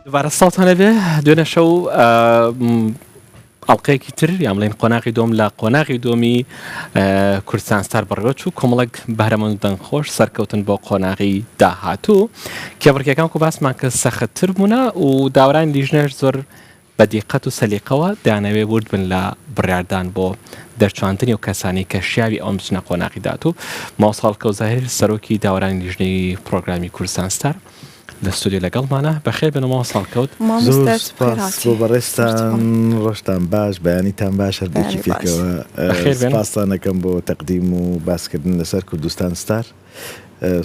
دوبارە سڵاوتان لێبێ دوێنێ شەو ئەڵلقەیەکی تر یان بڵێن قۆناغی دوم لە قۆناغی دومی کوردستان ستار بەڕێوە چوو کۆمەڵک بەهرەمەند و دەنگخۆش سەرکەوتن بۆ قۆناغی داهاتوو کێبڕکێکان کو باسمان کە سەختتر بوونە و داورانی لیژنەش زۆر بە دیقەت و سەلیقەوە دەیانەوێ ورد بن لە بڕیاردان بۆ دەرچواندنی ئەو کەسانەی کە شیاوی ئەوەن بچنە قۆناغی داهاتوو. مامۆستا هەڵکەوت زاهیر سەرۆکی داوەرانی لیژنەی پڕۆگرامی کوردستان ستار لە ستۆدیۆ لەگەڵمانە. بەخێر بێن مامۆستا هەڵکەوت. زۆر سوپاس بۆ بەڕێزتان، ڕۆژتان باش، بەیانیتان باش هەردووکی پێکەوە. سوپاستان ئەکەم بۆ تەقدیم و باسکردن لەسەر کوردستان ستار.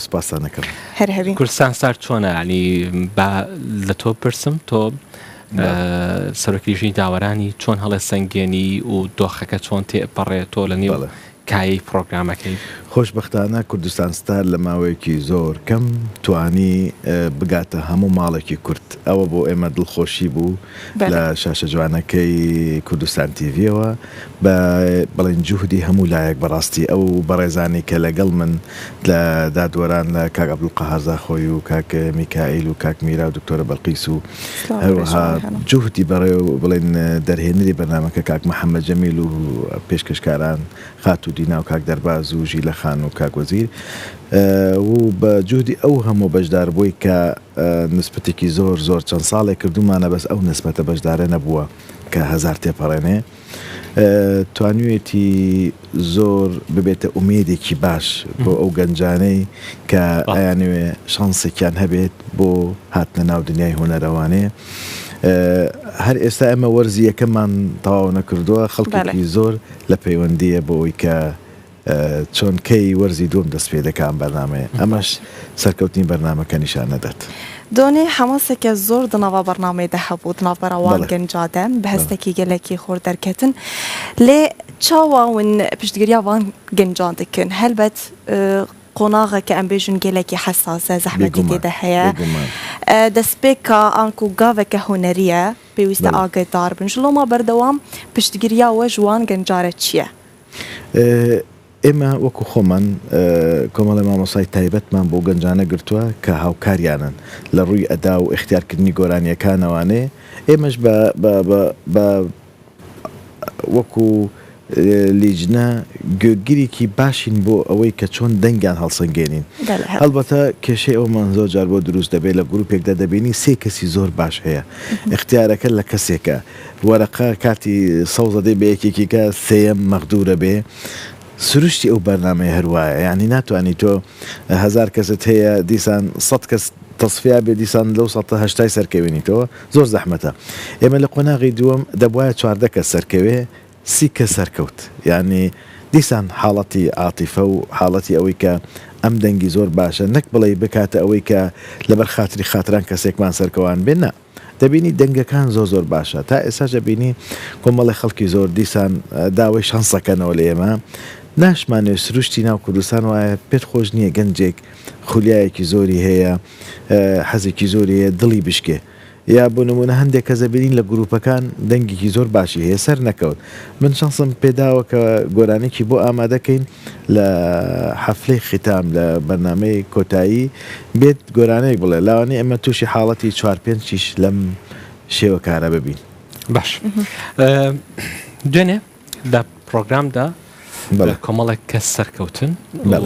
سوپاستان ئەکەم. هەر هەبی. کوردستان ستار چۆنە یانی با لە تۆ بپرسم تۆ سەرۆکی لیژنەی داوەرانی چۆن هەڵێ سەنگێنی و دۆخەکە چۆن تێپەڕێ تۆ لە نێو کایەی پڕۆگرامەکەی؟ خۆشبەختانە کوردستان ستار لە ماوەیەکی زۆر کەم توانی بگاتە هەموو ماڵێکی کورد ئەوە بۆ ئێمە دڵخۆشی بوو لە شاشە جوانەکەی کوردستان تیڤیەوە بە بڵێن جوهدی هەموو لایەک بەڕاستی ئەو بەڕێزانەی کە لەگەڵ من لە دادوەران لە کاک عەبدولقەهار زاخۆی و کاک میکائیل و کاک میرا و دکتۆرە بەلقیس و هەروەها جوهدی بەڕێ بڵێن دەرهێنەری بەرنامەکە کاک محەممەد جەمیل و پێشکەشکاران خاتوو دینا و کاک دەرباز و ژیلە خان و کاک وەزیر و بە جوهدی ئەو هەموو بەشداربووی کە نسبەتێکی زۆر زۆر چەند ساڵێک کردوومانە بەس ئەو نسبەتە بەشدارە نەبووە کە هەزار تێپەڕێنێ توانیوێتی زۆر ببێتە ئومێدێکی باش بۆ ئەو گەنجانەی کە ئەیانەوێ شانسێکیان هەبێت بۆ هاتنە ناو دنیای هونەرەوانێ هەر ئێستا ئێمە وەرزی یەکەممان تەواو نەکردووە خەڵکێکی زۆر لە پەیوەندیە بۆ ئەوەی کە چۆن کەی وەرزی دووەم دەست پێ دەکا ئەم بەرنامەیە ئەمەش سەرکەوتنی بەرنامەکە نیشان ئەدات. دۆنێ حەماسێکە زۆر دناڤا بەرنامەێ دە هەبوو دناڤبەرا وان گەنجا دە بە هەستەکی گەلەکی خۆر دەرکەتن لێ چاوا ون پشتگریا ڤان گەنجان دکن هەلبەت قۆناغەکە ئەم بێژن گەلەکی حەساسە زەحمەتی تێدە هەیە دەسپێکا ئانکو گاڤەکە هونەریە پێویستە ئاگەدار بن ژلۆما بەردەوام پشتگریا وەژ وان گەنجارە چیە؟ ئێمە وەکو خۆمان کۆمەڵێ مامۆستای تایبەتمان بۆ گەنجانە گرتووە کە هاوکاریانن لە ڕووی ئەدا و ئیختیارکردنی گۆرانییەکانەوانێ ئێمەش بە بە بە بە وەکو لیجنە گوێگرێکی باشین بۆ ئەوەی کە چۆن دەنگیان هەڵسەنگێنین. هەڵبەتە کێشەی ئەوەمان زۆر جار بۆ دروست دەبێت لە گروپێکدا دەبینی سێ کەسی زۆر باش هەیە ئیختیارەکە لە کەسێکە وەرەقە کارتی سەوزە دەی بە یەکێکی کە سێیەم مەغدورە بێ سروشتی ئەو بەرنامەیە هەر وایە یانی ناتوانی تۆ هەزار کەست هەیە دیسان سەد کەس تەسفیا بێ دیسان لەو سەتە هەشتای سەرکەوێنیتەوە زۆر زەحمەتە ئێمە لە قۆناغی دووەم دەبوایە 14 کەس سەرکەوێ سی کەس سەرکەوت یانی دیسان حاڵەتی عاتیفە و حاڵەتی ئەوەی کە ئەم دەنگی زۆر باشە نەک بڵێی بکاتە ئەوەی کە لەبەر خاتری خاتران کەسێکمان سەرکەوان بێ نا دەبینی دەنگەکان زۆر زۆر باشە تا ئێستاش دەبینی کۆمەڵی خەڵکی زۆر دیسان داوای شانسەکەنەوە لە ئێمە ناشمانەوێت سروشتی ناو کوردستان وایە پێت خۆش نییە گەنجێک خولیایەکی زۆری هەیە حەزێکی زۆری هەیە دڵی بشکێ یا بۆ نمونە هەندێک کەس دەبینین لە گروپەکان دەنگێکی زۆر باشی هەیە سەر نەکەوت من شانسم پێداوە کە گۆرانێکی بۆ ئامادەکەین لە حەفلەی ختام لە بەرنامەی کۆتایی بێت گۆرانێک بڵێ لاوانەیە ئێمە تووشی حاڵەتی چوار پێنجیش لەم شێوە کارە ببین. باش دوێنێ لە پرۆگرامدا کۆمەڵێک کەس سەرکەوتن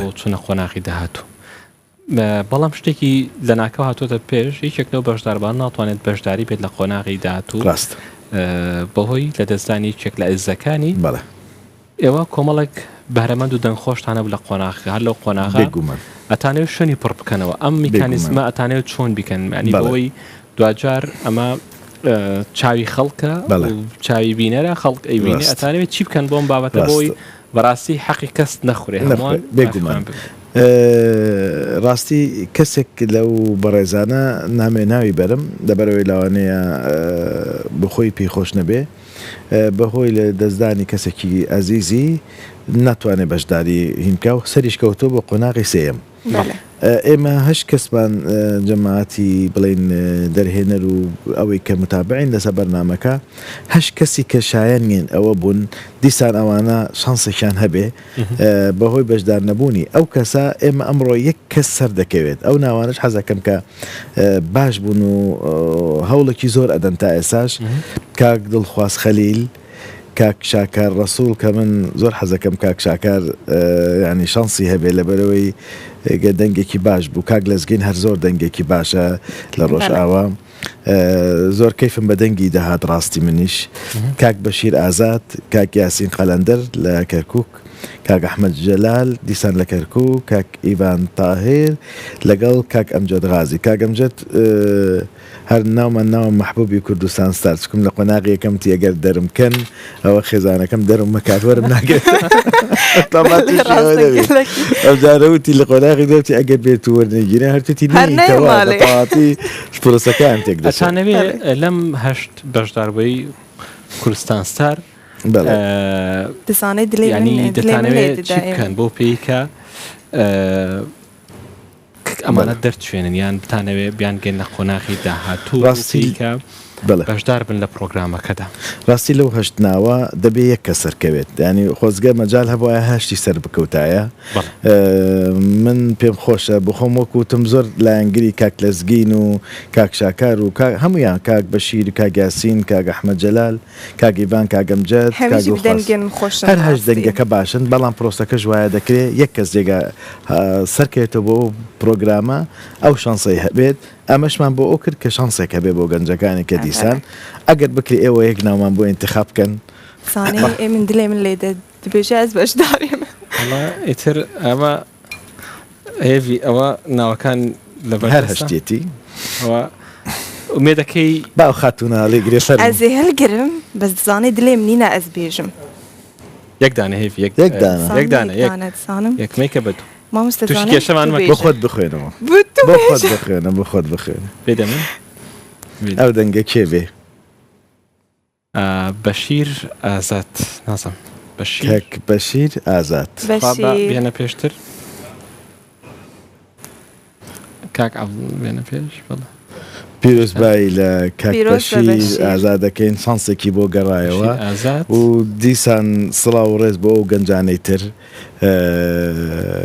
و چونە قۆناغی داهاتوو بەڵام شتێکی لەناکاو هاتۆتە پێش، یەکێک لەو بەشداربووان ناتوانێت بەشداری بێت لە قۆناغی داهاتوو ڕاستە. بەهۆی لەدەستدانی یەکێک لە ئەزیزەکانی. بەڵێ. ئێوە کۆمەڵێک بەهرەمەند و دەنگخۆشتان هەبوو لە قۆناغەکە، هەر لەو قۆناغە بێگومان. ئەتانەوێت شوێنی پڕ بکەنەوە، ئەم بێگومان. میکانیزمە ئەتانەوێت چۆن بیکەن؟ یانی بەڵێ. بەوەی دواجار ئەمە چاوی خەڵکە بەڵێ. و چاوی بینەرە، خەڵک ئەیبینێ، ڕاستە. ئەتانەوێت چی بکەن بۆ ئەم بابەتە بۆی ڕاستە. بەڕاستی حەقی کەس نەخورێ هەمووان نەخورێ بێگومان. مافی خۆیان ببن. ڕاستی کەسێک لەو بەڕێزانە نامەوێ ناوی بەرم لەبەرئەوەی لەوانەیە بۆخۆی پێی خۆش نەبێ بەهۆی لە دەستدانی کەسێکی ئەزیزی ناتوانێ بەشداری هین بکا و سەریش کەوتووە بۆ قۆناغی سێیەم. ئێمە هەشت کەسمان جەماعەتی بڵێین دەرهێنەر و ئەوەی کە متابعین لەسەر بەرنامەکە هەشت کەسی کە شایەنین ئەوە بوون دیسان ئەوانە شانسێکیان هەبێ بەهۆی بەشدار نەبوونی ئەو کەسە ئێمە ئەمڕۆ یەک کەس سەردەکەوێت ئەو ناوانەش حەزەکەم کە باش بوون و. هەوڵێکی زۆر ئەدەن تا ئێساش کاک دڵخواز خەلیل کاک شاکار ڕەسوڵ کە من زۆر حەزەکەم کاک شاکار یانی شانسی هەبێ لەبەرەوەی گە دەنگێکی باش بوو کاک لەزگین هەر زۆر دەنگێکی باشە لە ڕۆژئاوا زۆر کەیفم بە دەنگی دەهات ڕاستی منیش کاک بەشیر ئازاد کاک یاسین قەلەندەر لە کەرکک کاک ئەحمەد جەلال دیسان لە کەرکک کاک ئیڤان تاهیر لەگەڵ کاک ئەمجەد غازی کاک ئەمجەد هەر ناومان ناوە مەحبوبی کوردستان ستار چکم لە قۆناغی یەکەم تی ئەگەر دەرم کەن ئەوە خێزانەکەم دەرم مەکات وەرم ناگرێت ئەوجارە وتی لە قۆناغی دووەم تی ئەگەر بێت و وەرنەگیرێ هەر توتی هەر نەیە نەیتەوە بە ماڵێ. تەواوەتی پرۆسەکەیان تێک دەچێت. ئەتانەوێ لەم هەشت بەشداربووەی کوردستان ستار بەڵێ. دزانێ دلێ من یانی دلێ من لێ دەتانەوێ چی ددا ئێ. بکەن بۆ پێی کە ئەمانە دەرچوێنن یان بتانەوێ بیانگەینە قۆناغی داهاتوو ڕاستی کە بەڵێ. بەشدار بن لە پرۆگرامەکەدا. ڕاستی لەو هەشت ناوە دەبێ یەک کەس سەرکەوێت یانی خۆزگە مەجال هەبوایە هەشتی سەر بکەوتایە بەڵێ. من پێم خۆشە بۆخۆم وەک وتم زۆر لایەنگری کاک لەزگین و کاک شاکار و کاک هەموویان کاک بەشیر کاک یاسین کاک ئەحمەد جەلال کاک ئیڤان کاک ئەمجەد کاک هەمیشی دڵخواز بدەنگن خۆشن هەر هەشت ڕاستی. دەنگەکە باشن بەڵام پرۆسەکەش وایە دەکرێ یەک کەس جێگا سەرکەوێتەوە بۆ ئەو پرۆگرامە ئەو شانسەی هەبێت ئەمەشمان بۆ ئەو کرد کە شانسێک هەبێ بۆ گەنجەکانی کە دیسان ئەگەر بکرێ ئێوە یەک ناومان بۆ ئینتخاب بکەن. سانێ ئێ من دلێ من لێ دە دبێژێ ئەز بەشدارێ مە. وەڵا ئیتر ئەمە هێڤی ئەوە ناوەکان لەبەر هەر دەستە هەشتێتی. ئەوە ئومێدەکەی. با ئەو خاتوونە هەڵیگرێ فەرموو. ئەزێ هەلگرم بەس دزانێ دلێ من نینە ئەز بێژم. یەک دانە هێڤی یەک یەک دانە. یەک دانە یەک دانە دزانم. یەک مەیکە بە دوو. مامۆستا تووشی دزانێ کێشەمان تو مەکە. بۆ بێژە. خۆت بخوێنەوە. بۆ تو بۆ خۆت بێژە. بخوێنە بۆ خۆت بخوێنە. بێدە من. بێدە. ئەو دەنگە کێ بێ؟ بەشیر ئازاد نازم بەشیر. کاک بەشیر ئازاد. خوا با بەشیر. بێنە پێشتر کاک عەبد بێنە پێش بەڵێ. پیرۆزبایی لە کاک پیرۆز بە بەشیر بەشیر. ئازاد دەکەین شانسێکی بۆ گەڕایەوە بەشیر ئازاد. و دیسان سڵاو و ڕێز بۆ ئەو گەنجانەی تر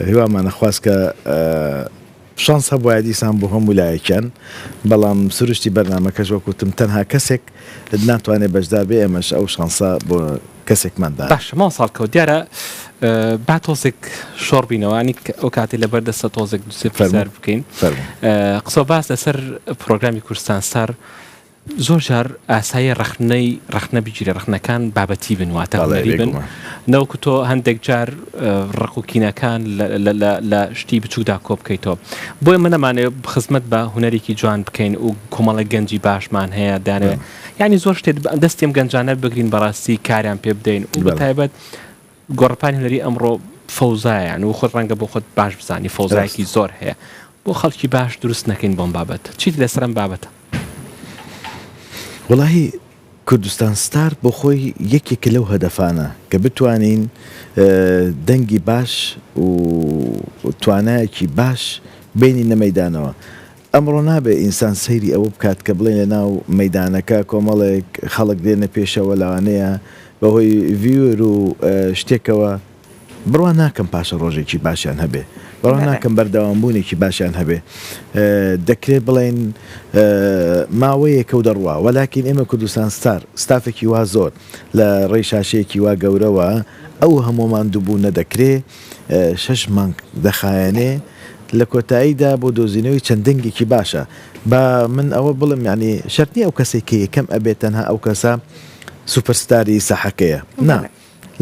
هیوامانە خواست کە شانس هەبوایە دیسان بۆ هەموو لایەکیان، بەڵام سروشتی بەرنامەکەش وەک وتم تەنها کەسێک ناتوانێت بەشدار بێ ئێمەش ئەو شانسە بۆ کەسێکمان دانا. باشە مامۆستا هەڵکەوت دیارە با تۆزێک شۆڕ بینەوە ینی ئەو کاتەی لەبەر دەستە تۆزێک دوو سێ پرسیار فەرموو بکەین فەرموو. قسە و باس لەسەر پرۆگرامی کوردستان ستار زۆر جار ئاساییە ڕەخنەی ڕەخنە بگیرێ ڕەخنەکان بابەتی بن واتە بەڵێ هونەری بن بێگومان. نەوەکو تۆ هەندێک جار ڕق و کینەکان لە شتی بچووکدا کۆ بکەیتەوە بۆیە من ئەمانەوێ خزمەت بە هونەرێکی جوان بکەین و کۆمەڵێک گەنجی باشمان هەیە دانەوێ یعنی زۆر شتێک دەستی ئەم گەنجانە بگرین بەڕاستی کاریان پێ بدەین و بە تایبەت گۆڕەپانی هونەری ئەمڕۆ فەوزایە یان و خۆت ڕەنگە بۆ خۆت باش بزانی فەوزایەکی زۆر هەیە بۆ خەڵکی باش دروست نەکەین بۆم بابەت چیت لەسەر ئەم بابەتە؟ وەڵاهی کوردستان ستار بۆ خۆی یەکێکە لەو هەدەفانە کە بتوانین دەنگی باش و توانایەکی باش بێنینە مەیدانەوە. ئەمڕۆ نابێ ئینسان سەیری ئەوە بکات کە بڵێین لە ناو مەیدانەکە کۆمەڵێک خەڵک دێنە پێشەوە لەوانەیە بە هۆی ڤیور و شتێکەوە بڕوا ناکەم پاشەڕۆژێکی باشیان هەبێ، بڕوا ناکەم بەردەوامبوونێکی باشیان هەبێ. دەکرێت بڵێین ماوەیەکە و دەڕوا، وەلاکین ئێمە کوردستان ستار، ستافێکی وا زۆر لە ڕێی شاشەیەکی وا گەورەوە ئەو هەموو ماندووبوونە دەکرێ شەش مانگ دەخایەنێ لە کۆتاییدا بۆ دۆزینەوەی چەند دەنگێکی باشە. با من ئەوە بڵێم یانی شەرت نییە ئەو کەسەی کە یەکەم ئەبێت تەنها ئەو کەسە سوپەرستاری ساحەکەیە نا.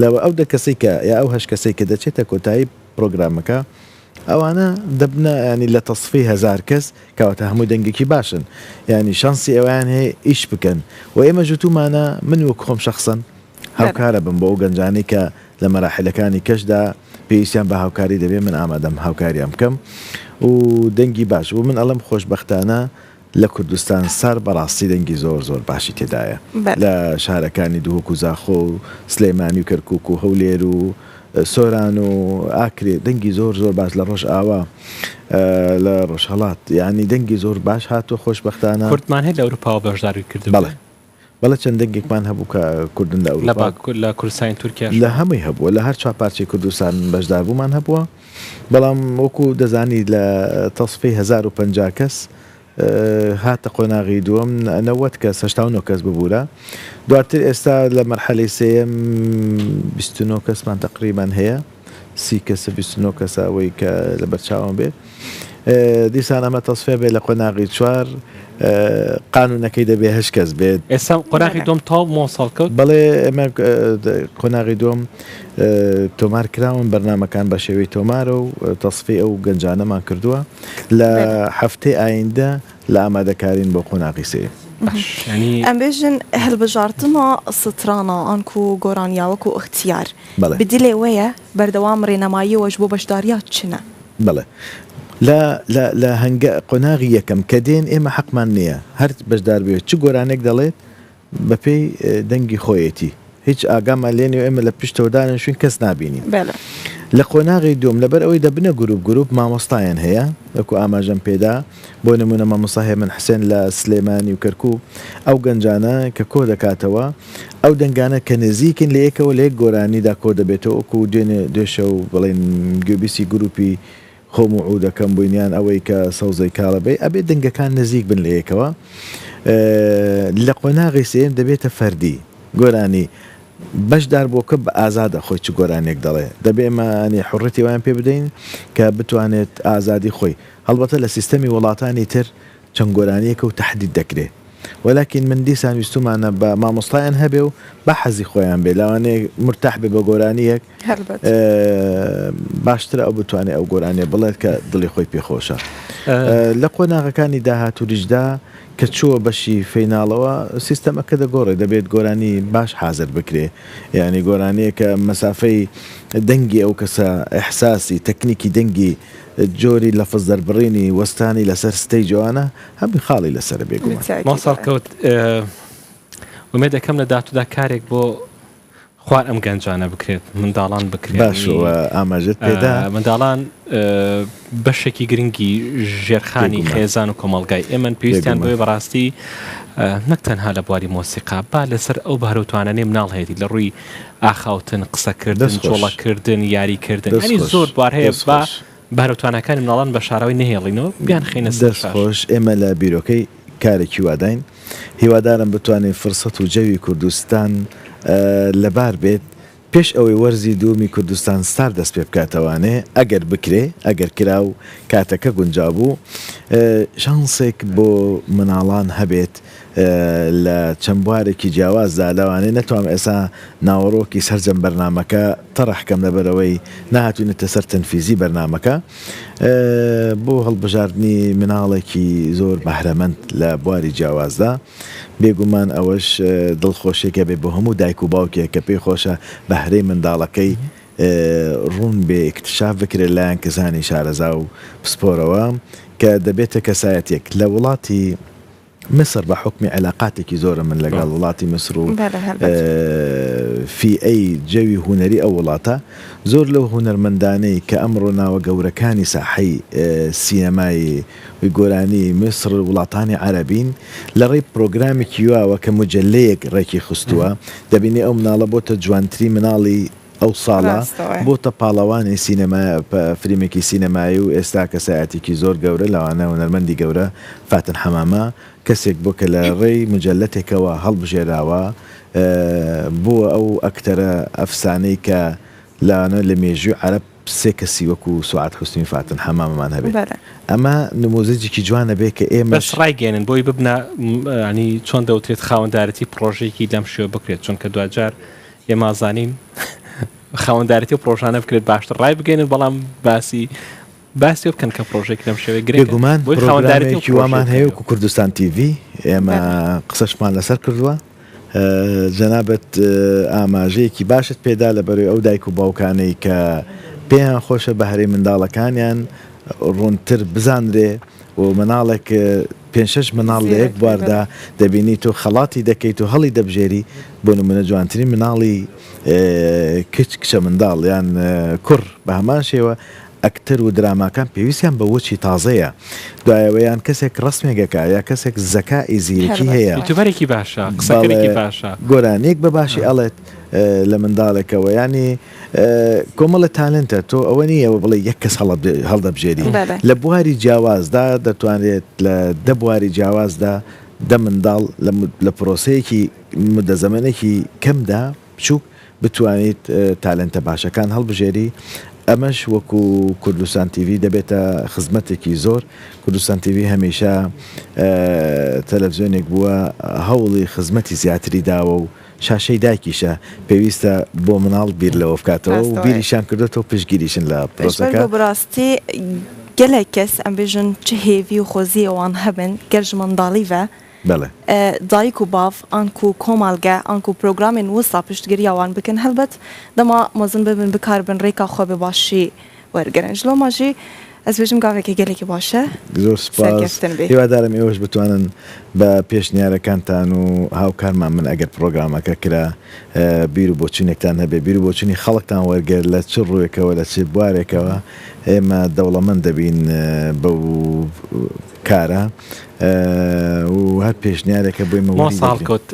لە ئەو دە کەسەی کە یا ئەو هەشت کەسەی کە دەچێتە کۆتایی پرۆگرامەکە ئەوانە دەبنە یانی لە تەسفی هەزار کەس کەواتە هەموو دەنگێکی باشن یانی شانسی ئەویان هەیە ئیش بکەن و ئێمە ژوتومانە من وەک خۆم شەخسەن هاوکارە بم بۆ ئەو گەنجانەی کە لە مەراحلەکانی کەشدا پێویستیان بە هاوکاری دەبێ من ئامادەم هاوکاریان بکەم و دەنگی باش و من ئەڵێم خۆشبەختانە لە کوردستان سار بەڕاستی دەنگی زۆر زۆر باشی تێدایە لە شارەکانی دهۆک و زاخۆ و سلێمانی و کەرکوک و هەولێر و سۆران و ئاکرێ دەنگی زۆر زۆر باش لە ڕۆژئاوا لە ڕۆژهەڵات یانی دەنگی زۆر باش هاتووە خۆشبەختانە. کوردمان هەیە لە ئەوروپاوە بەشداری کردبێ؟ بەڵێ بەڵێ چەند دەنگێکمان هەبوو کە کوردن لە لە ئەوروپا. باکور لە کوردستانی تورکیاش لە هەمووی هەبووە لە هەر چوار پارچەی کوردستان بەشداربوومان هەبووە بەڵام وەکو دەزانی لە تەسفی 1050 کەس هاتە قۆناغی دووەم 90 کەس 89 کەس ببوورە دواتر ئێستا لە مەرحەلەی سێیەم 29 کەسمان تەقریبەن هەیە 30 کەسە 29 کەسە ئەوەی کە لەبەر چاوم بێ دیسان ئەمە تەسفیە بێ لە قۆناغی چوار قانونەکەی دەبێ هەشت کەس بێت. ئێستا قۆناغی دووەم تەواو بوو سەڵکەوت؟ بەڵێ ئێمە قۆناغی دووەم تۆمار کراون بەرنامەکان بە شێوەی تۆمارە و تەسفیەی ئەو گەنجانەمان کردووە لە هەفتەی ئایندە لە ئامادەکارین بۆ قۆناغی سێیەم. باش یانی. ئەم بێژن هەلبژارتنا سترانا ئانکو گۆرانیا وەکو ئختیار بەڵێ. بدلێ وەیە بەردەوام رێنماییەوە ژ بۆ بەشداریا چنە؟ بەڵێ لە لە لە هەنگا قۆناغی یەکەم کە دێن ئێمە حەقمان نییە هەر بەشدار بێ چ گۆرانێک دەڵێت بە پێی دەنگی خۆیەتی هیچ ئاگامان لێ نیە و ئێمە لە پشتەوە دانیشوین کەس نابینین. بەڵێ. لە قۆناغی دووەم لەبەر ئەوەی دەبنە گروپ گروپ مامۆستایان هەیە وەکو ئاماژەم پێدا بۆ نمونە مامۆستا هێمن حسێن لە سلێمانی و کەرکوک ئەو گەنجانە کە کۆ دەکاتەوە ئەو دەنگانە کە نزیکن لە یەکەوە لە یەک گۆرانیدا کۆ دەبێتەوە وەکو دوێنێ دوێشەو بڵێین گوێبیستی گروپی خۆم و عودەکەم بووین یان ئەوەی کە سەوزەی کاڵە بەی ئەبێ دەنگەکان نزیک بن لە یەکەوە لە قۆناغی سێیەم دەبێتە فەردی گۆرانی بەشداربووەکە بە ئازادە خۆی چ گۆرانیەک دەڵێ دەبێ ئێمە یانی حوڕیەتی وایان پێ بدەین کە بتوانێت ئازادی خۆی هەڵبەتە لە سیستەمی وڵاتانی تر چەند گۆرانیەکە و تەحدید دەکرێ وەلاکین من دیسان ویستومانە بە مامۆستایان هەبێ و با حەزی خۆیان بێ لەوانەیە مورتاح بێ بە گۆرانیەک هەڵبەت. باشترە ئەو بتوانێ ئەو گۆرانیە بڵێت کە دڵی خۆی پێ خۆشە لە قۆناغەکانی داهاتووریشدا کە چووە بەشی فیناڵەوە سیستەمەکە دەگۆڕێ دەبێت گۆرانی باش حازر بکرێ یانی گۆرانیەکە مەسافەی دەنگی ئەو کەسە ئیحساسی تەکنیکی دەنگی جۆری لەفز دەربڕینی وەستانی لەسەر stage ئەوانە هەمووی خاڵی لەسەرە بێگومان. مام سەڵکەوت ئومێد ئەکەم لە داهاتوودا کارێک بۆ خوار ئەم گەنجانە بکرێت منداڵان بکرێت باش ئاماژەت پێدا منداڵان بەشێکی گرنگی ژێرخانی خێزان و کۆمەڵگای ئێمەن پێویستیان بۆیە بەڕاستی نەک تەنها لە بواری مۆسیقا با لەسەر ئەو بەهرە و توانانەی مناڵ هەیەتی لە ڕووی ئاخاوتن، قسەکردن، جوڵەکردن، یاریکردن یانی زۆر بوار هەیە با بەهرە و تواناکانی مناڵان بە شاراوەی نەهێڵینەوە بیانخەینە سەر دەست خۆش ئێمە لە بیرۆکەی کارێکی واداین هیوادارم بتوانین فرسەت و جەوی کوردستان لەبار بێت پێش ئەوەی وەرزی دووەمی کوردستان ستار دەست پێ بکاتەوانێ ئەگەر بکرێ ئەگەر کرا و کاتەکە گونجاو بوو شانسێک بۆ مناڵان هەبێت لە چەند بوارێکی جیاوازدا لەوانەیە نەتوانم ئێستا ناوەڕۆکی سەرجەم بەرنامەکە تەڕح کەم لەبەرئەوەی نەهاتوینەتە سەر تەنفیزی بەرنامەکە بۆ هەڵبژاردنی مناڵێکی زۆر بەهرەمەند لە بواری جیاوازدا بێگومان ئەوەش دڵخۆشیەکە بێ بۆ هەموو دایک و باوکێک کە پێی خۆشە بەهرەی منداڵەکەی ڕوون بێ ئیکتشاف بکرێت لایەن کەسانی شارەزا و پسپۆرەوە کە دەبێتە کەسایەتیەک لە وڵاتی میسر بە حوکمی عیلاقاتێکی زۆرم من لەگەڵ وڵاتی میسر و فیئەی جەوی هونەری ئەو وڵاتە، زۆر لەو هونەرمەندانەی کە ئەمڕۆ ناوە گەورەکانی ساحەی سینەمای گۆرانی میسر و وڵاتانی عەرەبین، لە ڕێی پرۆگرامێکی واوە کە مجەلەیەک ڕێکی خستووە، دەبینی ئەو مناڵە بۆتە جوانترین مناڵی ئەو ساڵە بۆتە پاڵەوانی سینەما فلیمێکی سینەمایی و ئێستا کەسایەتیکی زۆر گەورە لەوانە هونەرمەندی گەورە فاتن حەمامە کەسێک بووە کە لە ڕێی مجەلەتێکەوە هەڵبژێراوە بووە ئەو ئەکتەرە ئەفسانەی کە لەوانە لە مێژووی عەرەب سێ کەسی وەکو سوعاد حوسنی و فاتن حەمامەمان هەبێ ئەمە نموزەجێکی جوانە بێ کە ئێمەش. بەس ڕایگەیەنن بۆی ببنە یانی چۆن دەوترێت خاوەندارێتی پڕۆژەیەکی لەم شێوە بکرێت چونکە دواجار ئێمە ئەزانین خاوەندارێتی و پڕۆژانە بکرێت باشتر ڕایبگەێنن بەڵام باسی باسی بکەن کە پرۆژێک لەم شێوەیە گرنگە بێگومان بۆی خاوەندارێتی و پرۆگرامێکی وامان پرۆژەیە هەیە وەکو کوردستان تیڤی ئێمە قسەشمان لەسەر کردووە جەنابت ئاماژەیەکی باشت پێدا لەبەرەی ئەو دایک و باوکانەی کە پێیان خۆشە بەهرەی منداڵەکانیان ڕوونتر بزانرێ و مناڵێک پێنج شەش مناڵ لە یەک بواردا دەبینی تۆ خەڵاتی دەکەیت و هەڵی دەبژێری بۆ نمونە جوانترین مناڵی کچ کچە منداڵ یان کوڕ بە هەمان شێوە ئەکتەر و دراماکان پێویستیان بە وەچی تازەیە دوایەوە یان کەسێک ڕەسمێک ئەکا یا کەسێک زەکائی زیرەکی هەیە یوتوبەرێکی باشە قسەکەرێکی باشە گۆرانیەک بە باشی ئەڵێت. لە منداڵێکەوە یانی کۆمەڵە talent ە تۆ ئەوە نییە بڵێ یەک کەس هەڵدەبژێری لە بواری جیاوازدا دەتوانرێت لە دە بواری جیاوازدا دە منداڵ لە پرۆسەیەکی مدە زەمەنێکی کەمدا بچووک بتوانیت talent ە باشەکان هەڵبژێری، ئەمەش وەکو کوردستان تیڤی دەبێتە خزمەتێکی زۆر، کوردستان تیڤی هەمیشە تەلەفزیۆنێک بووە هەوڵی خزمەتی زیاتری داوە و شاشەی دایکیشە، پێویستە بۆ مناڵ بیر لەوە بکاتەوە و بیریشیان کردۆتەوە پشتگیریشن لە پرۆسەکە. بەڕاستی گەلێک کەس ئەم بێژن چ هێڤی و خۆزییە وان هەبن گەر ژ منداڵی ڤە بەڵێ. دایک و باڤ ئانکو کۆمەڵگە ئانکو پرۆگرامێن وسا پشتگریا وان بکن هەڵبەت دەما مەزن ببن بکاربن ڕێکا خۆ بە باشی وەرگرن ژ لۆما ژی ئەز بێژم گاڤێکێ گەلێکی باشە زۆر سوپاس سەرکەفتن بێ. هیوادارم ئێوەش بتوانن بە پێشنیارەکانتان و هاوکارمان بن ئەگەر پڕۆگرامەکە کرا بیر و بۆچونێکتان هەبێ بیر و بۆچونی خەڵکتان وەرگرت لە چ ڕووێکەوە لە چ بوارێکەوە ئێمە دەوڵەمەند دەبین بەو کارە و هەر پێشنیارێکە بۆ ئێمە وەری مامۆستا دەگرین. هەڵکەوت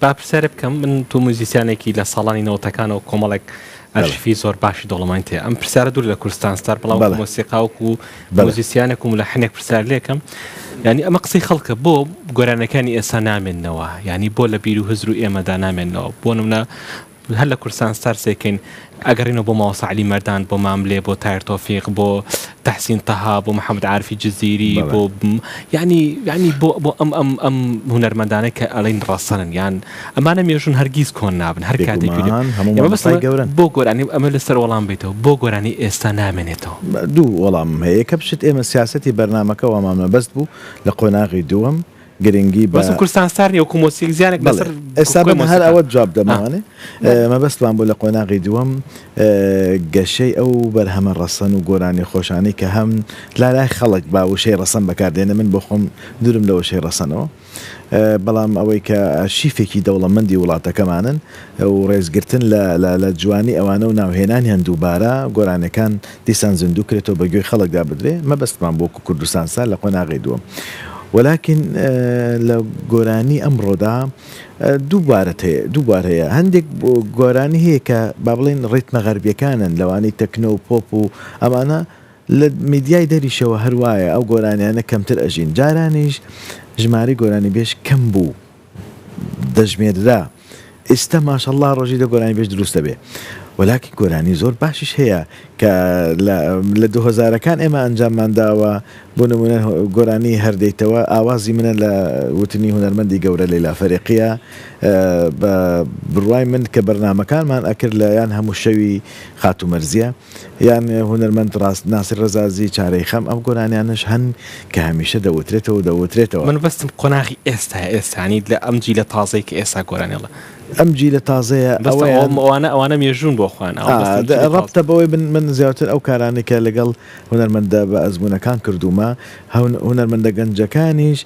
با پرسیارێ بکەم من تۆ موزیسیانێکی لە ساڵانی نەوەتەکانەوە کۆمەڵێک بەڵێ. ئەرشیفی زۆر باشی دەوڵەمەندت هەیە ئەم پرسیارە دوور لە کوردستان ستار بەڵام وەکو بەڵێ. مۆسیقا وەکو بەڵێ. موزیسیانێک و مولەحینێک پرسیار لێکەم یانی ئەمە قسەی خەڵکە بۆ گۆرانیەکانی ئێستا نامێننەوە یانی بۆ لە بیر و هزر و ئێمەدا نامێننەوە بۆ نمونە هەر لە کوردستان ستار سەیرکەین ئەگەڕینەوە بۆ مامۆستا عەلی مەردان بۆ ماملێ بۆ تایر تۆفیق بۆ تەحسین تەها بۆ محەمەد عارفی جزیری بەڵێ. بۆ یانی یانی بۆ بۆ ئەم ئەم ئەم هونەرمەندانەی کە ئەڵێن ڕەسەنن یان ئەمانە مێژوون هەرگیز کۆن نابن هەر کاتێک گوێ لێ بێگومان هەموو ئێمە بەس مامۆستای گەورەن. بۆ گۆرانی ئەمە لەسەر وەڵام بیتەوە بۆ گۆرانی ئێستا نامێنێتەوە؟ دوو وەڵامم هەیە یەکەم شت ئێمە سیاسەتی بەرنامەکە وامان مەبەست بوو لە قۆناغی دووەم گرنگی بە. مەبەستم کوردستان ستار نیە وەکو مۆسیک زیانێک بەڵێ لەسەر ئێستا کۆی من هەر مۆسیقا ئەوەت جواب ئا. دەمەوانێ مەبەستمان بوو لە قۆناغی دووەم گەشەی ئەو بەرهەمە ڕەسەن و گۆرانی خۆشانەی کە هەم لا لای خەڵک با وشەی ڕەسەن بەکار دێنێ من بۆ خۆم دوورم لە وشەی ڕەسەنەوە بەڵام ئەوەی کە ئەرشیفێکی دەوڵەمەندی وڵاتەکەمانن و ڕێزگرتن لە لە جوانی ئەوانە و ناوهێنانیان دووبارە گۆرانیەکان دیسان زیندوو کرێتەوە بە گوێی خەڵکدا بدرێ مەبەستمان بۆ وەکو کوردستان سا لە قۆناغی دووەم وەلاکین لە گۆرانی ئەمڕۆدا دوو بارت هەیە دوو بار هەیە هەندێک گۆرانی هەیە کە با بڵێن ڕیتمە غەربیەکانن لەوانەی تەکنۆ و پۆپ و ئەمانە لە میدیای دەریشەوە هەر وایە ئەو گۆرانیانە کەمتر ئەژین جارانیش ژمارەی گۆرانیبێژ کەم بوو دەژمێررا ئیستە ماشەڵا ڕۆژی دە گۆرانیبێژ دروست دەبێ وەلاکین گۆرانی زۆر باشیش هەیە کە لە لە دوو هەزارەکان ئێمە ئەنجاممان داوە بۆ نمونە گۆرانی هەر دێیتەوە ئاوازی منە لە وتنی هونەرمەندی گەورە لەیلا فەریقیە بە بڕوای من کە بەرنامەکانمان ئەکرد لە یان هەموو شەوی خاتوو مەرزیە یان هونەرمەند ڕاست ناسر ڕەزازی چارەی خەم ئەم گۆرانیانەش هەن کە هەمیشە دەوترێتەوە و دەوترێتەوە. من مەبەستم قۆناغی ئێستایە ئێستا یانی لە ئەم جیلە تازەی کە ئێستا گۆرانی ئەڵێ. ئەم جیلە تازەیە مەبەستم ئەوەیان. ئەوانە ئەوانە مێژوون بۆ خۆیان ئەوە مەبەستم جیلی تازە. ڕەبتە بەوەی من من زیاتر ئەو کارانەی کە لەگەڵ هونەرمەندە بە ئەزموونەکان کردوومە هونەرمەندە گەنجەکانیش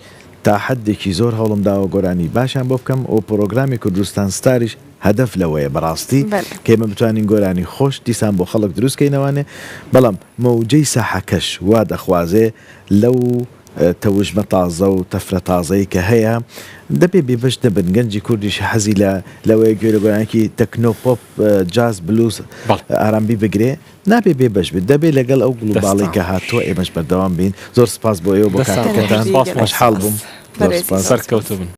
تا حەدێکی زۆر هەوڵم داوە گۆرانی باشیان بۆ بکەم و پڕۆگرامی کوردستان ستاریش هەدەف لەوەیە بەڕاستی کە ئێمە بتوانین گۆرانی خۆش دیسان بۆ خەڵک دروست کەینەوانێ بەڵام مەوجەی ساحەکەش وا دەخوازێ لەو تەوژمە تازە و تەفرە تازەی کە هەیە دەبێ بێبەش نەبن گەنجی کوردیش حەزی لە لەوەیە گوێ لە گۆرانیەکی تەکنۆ پۆپ جاز بلوز ئارامبی بگرێ نابێ بێ بەش بێت دەبێ لەگەڵ ئەو گڵوباڵەی کە هاتووە ئێمەش بەردەوام بین زۆر سپاس بۆ ئێوە بۆ کاتەکەتان خۆشحاڵ بووم زۆر سپاس. سەرکەوتوو بن.